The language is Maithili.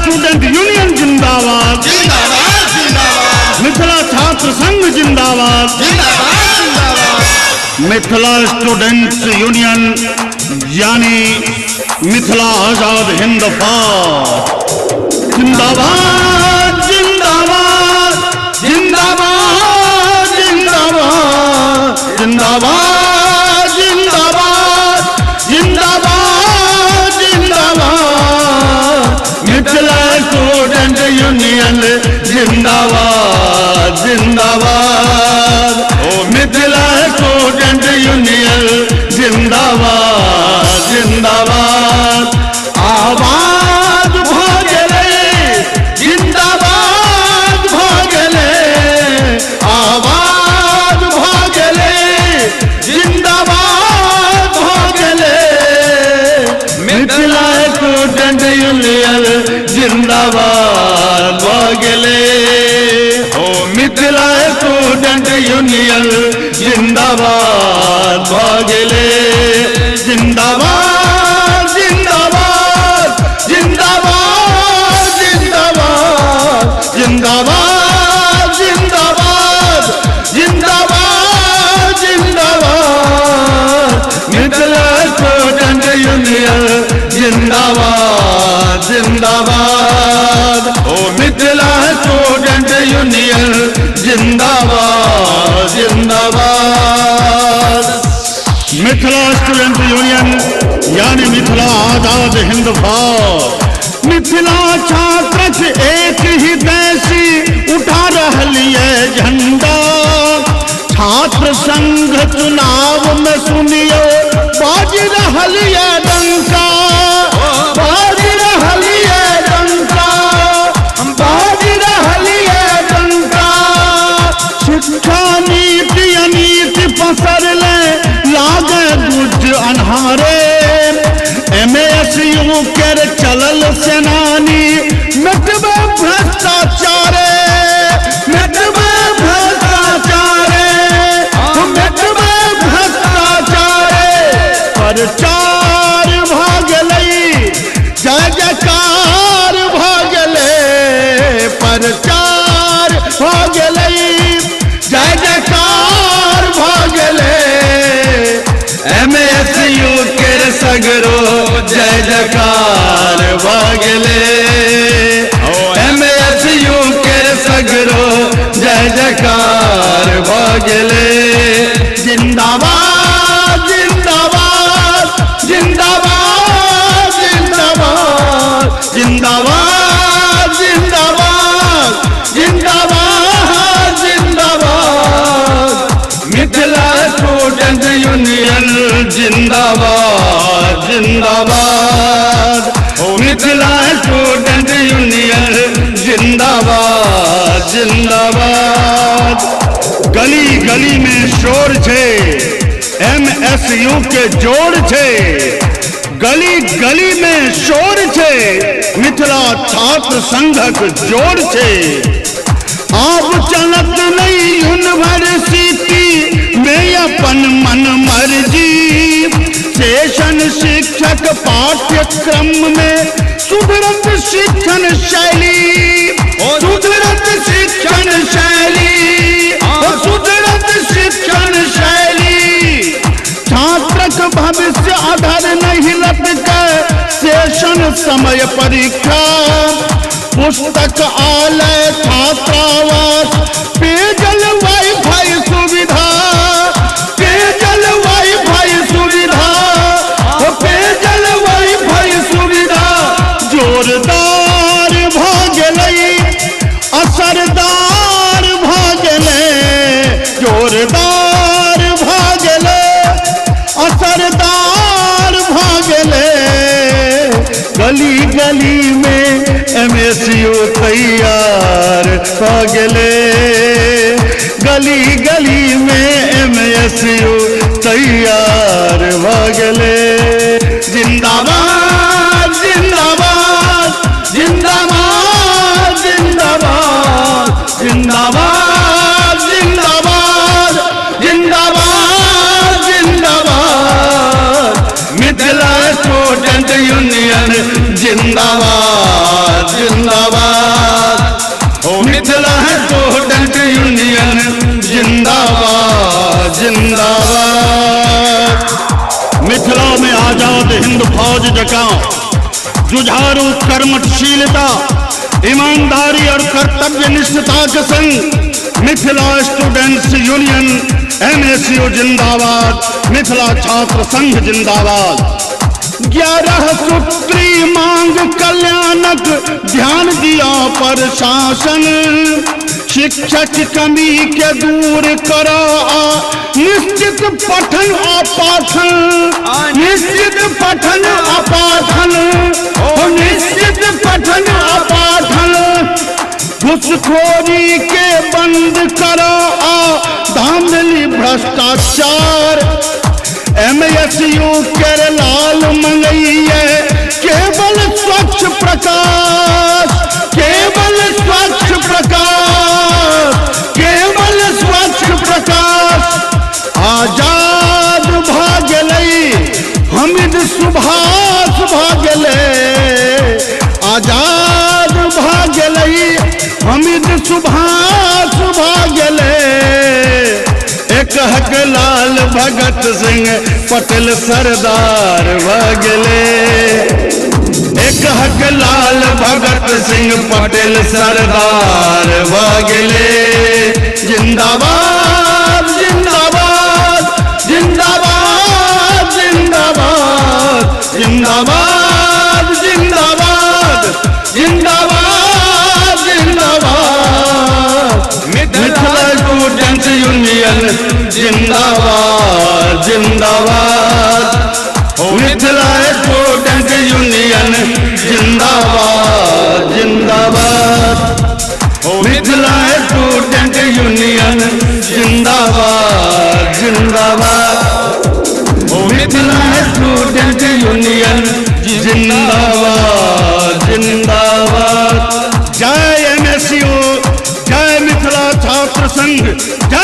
स्टूडेंट यूनियन जिंदाबाद, जिंदाबाद जिंदाबाद। मिथिला छात्र संघ जिंदाबाद, जिंदाबाद जिंदाबाद। मिथिला स्टूडेंट्स यूनियन यानी मिथिला आजाद हिंद फौज जिंदाबाद, जिंदाबाद जिंदाबाद जिंदाबाद जिंदाबाद जिंदाबाद जिंदाबाद जिंदाबाद। मिथिला स्टूडेंट यूनियन जिंदाबाद जिंदाबाद। मिथिला स्टूडेंट यूनियन जिंदाबाद जिंदाबाद। आबाद भऽ गेलै, जिंदाबाद भऽ गेलै, आबाद भऽ गेलै, जिंदाबाद भऽ गेलै। मिथिला स्टूडेंट यूनियन जिंदाबाद भऽ गेलै। मिथिला स्टूडेंट यूनियन जिंदाबाद भऽ गेलै। जिंदाबाद जिंदाबाद जिंदाबाद जिंदाबाद जिंदाबाद जिंदाबाद जिंदाबाद जिंदाबाद। मिथिला स्टूडेंट यूनियन जिंदाबाद जिंदाबाद। मिथिला स्टूडेंट यूनियन जिंदाबाद जिंदाबाद। मिथिला स्टूडेंट यूनियन यानी मिथिला आजाद हिंद फौज। मिथिला छात्र एक ही देशी उठा रहलिए झंडा। छात्र संघ चुनाव में सुनियो बाज रहलिए डंका, बाज रहलिए डंका, बाज रहलिए डंका। शिक्षा नीति अनीति पसरले लागे गुज अन्हारे। एमएसयू के चलल सेनानी मिटबे भ्रष्टाचारे, मिटबे भ्रष्टाचारे, मिटबे भ्रष्टाचारे। प्रचार भऽ गेलै, जय जयकार भऽ गेलै, प्रचार भऽ गेलै, जय जयकार भऽ गेलै। एमएसयू के सगरो जय जयकार भऽ गेलै। एमएसयू के सगरो जय जयकार भऽ गेलै। जिंदाबाद जिंदाबाद जिंदाबाद जिंदाबाद जिंदाबाद जिंदाबाद जिंदाबाद जिंदाबाद। मिथिला स्टूडेंट यूनियन जिंदाबाद जिंदाबाद। मिथिला स्टूडेंट यूनियन जिंदाबाद जिंदाबाद। गली गली में शोर छे, एमएसयू के जोड़ छे। गली गली में शोर छे, मिथिला छात्र संघक जोड़ छे। आब चलत नहीं यूनिवर्सिटी में अपन मन मर्जी। सेशन शिक्षक पाठ्यक्रम में सुधरत शिक्षण शैली, सुधरत शिक्षण शैली, सुधरत शिक्षण शैली। छात्रक भविष्य आधार नहीं लटके सेशन समय परीक्षा। पुस्तक आलय छात्रावास पेयजल वाईफाई सुविधा, पेयजल वाईफाई सुविधा, पेयजल वाईफाई सुविधा। जोरदार भऽ गेलै, असरदार भऽ गेलै, जोरदार भऽ गेलै, असरदार भऽ गेलै। गली गली में एमएसयू तैयार भऽ गेलै। गली गली में एमएसयू तैयार भऽ गेलै। जिंदाबाद जिंदाबाद जिंदाबाद जिंदाबाद जिंदाबाद जिंदाबाद जिंदाबाद जिंदाबाद। मिथिला स्टूडेंट यूनियन जिंदाबाद। जकाँ जुझारू कर्मशीलता, ईमानदारी और कर्तव्य निष्ठता के संग मिथिला स्टूडेंट्स यूनियन एमएसयू जिंदाबाद, मिथिला छात्र संघ जिंदाबाद। 11 सूत्री मांग कल्याणक ध्यान दिया प्रशासन, शिक्षक कमी के दूर करा, निश्चित पठन अपाठन, निश्चित पठन अपाठन, निश्चित पठन अपाठन, घुसखोरी के बंद करा, धांधली भ्रष्टाचार। एमएसयू के लाल मंगइये केवल स्वच्छ प्रकाश, केवल स्वच्छ प्रकाश, केवल स्वच्छ प्रकाश। आजाद भऽ गेलै हमिद सुभाष भऽ गेलै, आजाद भऽ गेलै हमिद सुभाष भऽ गेलै। एक हक लाल भगत सिंह पटेल सरदार भऽ गेलै, एक हक लाल भगत सिंह पटेल सरदार भऽ गेलै। जिंदाबाद जिंदाबाद जिंदाबाद जिंदाबाद जिंदाबाद जिंदाबाद जिंदाबाद जिंदाबाद। मिथिला स्टूडेंट्स यूनियन जिंदाबाद जिंदाबाद, मिथिला स्टूडेंट यूनियन जिंदाबाद जिंदाबाद, मिथिला स्टूडेंट यूनियन जिंदाबाद जिंदाबाद, मिथिला स्टूडेंट यूनियन जिंदाबाद जिंदाबाद। जय एमएसयू, जय मिथिला छात्र संघ, जय